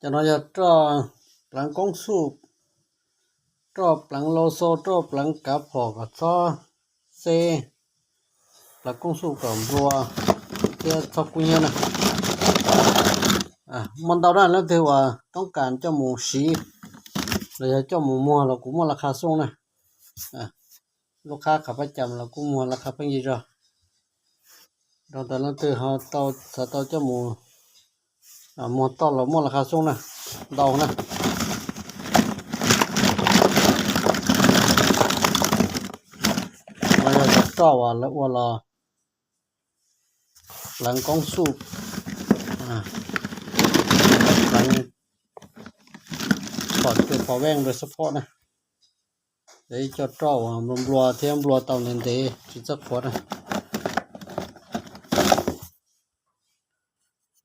Cov no yog roj pleev koob xuj, roj pleev lau xau, roj pleev kav phom kom txhob xeb, pleev koob xuj kom nplua thiab txhob kub hnyiab na. Muaj ntau na, leej twg uas toob kas coj mus siv los yog coj mus muag los kuv muaj las khas xooj na. Lub qhab qhov pab cas los kuj muag las khas pheej yig zog. Rau ntawd leej twg ho tau xav tau coj mus muag toj los muaj las khas xooj na, ntau na. No yog cov roj uas lawv ua los pleev koob xuj, pleev pom cua pom veej rau xab phom na. Yog ib co roj uas nplua nplua thiab nplua tau ntev ntev tsis txawj qhuav na.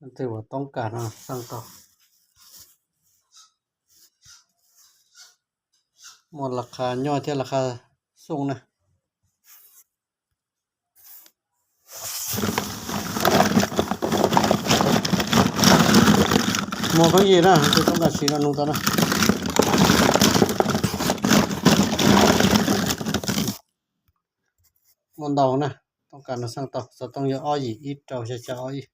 Leej twg uas toob kas no xaj tau. Muaj las khas nyob thiab las khas xooj na. Muag pheej yig na, leej twg toob kas siv no nug tau na. Muaj ntau na, toob kas no xaj tau, xov tooj yog ob yim ib rau xya xya ob ib.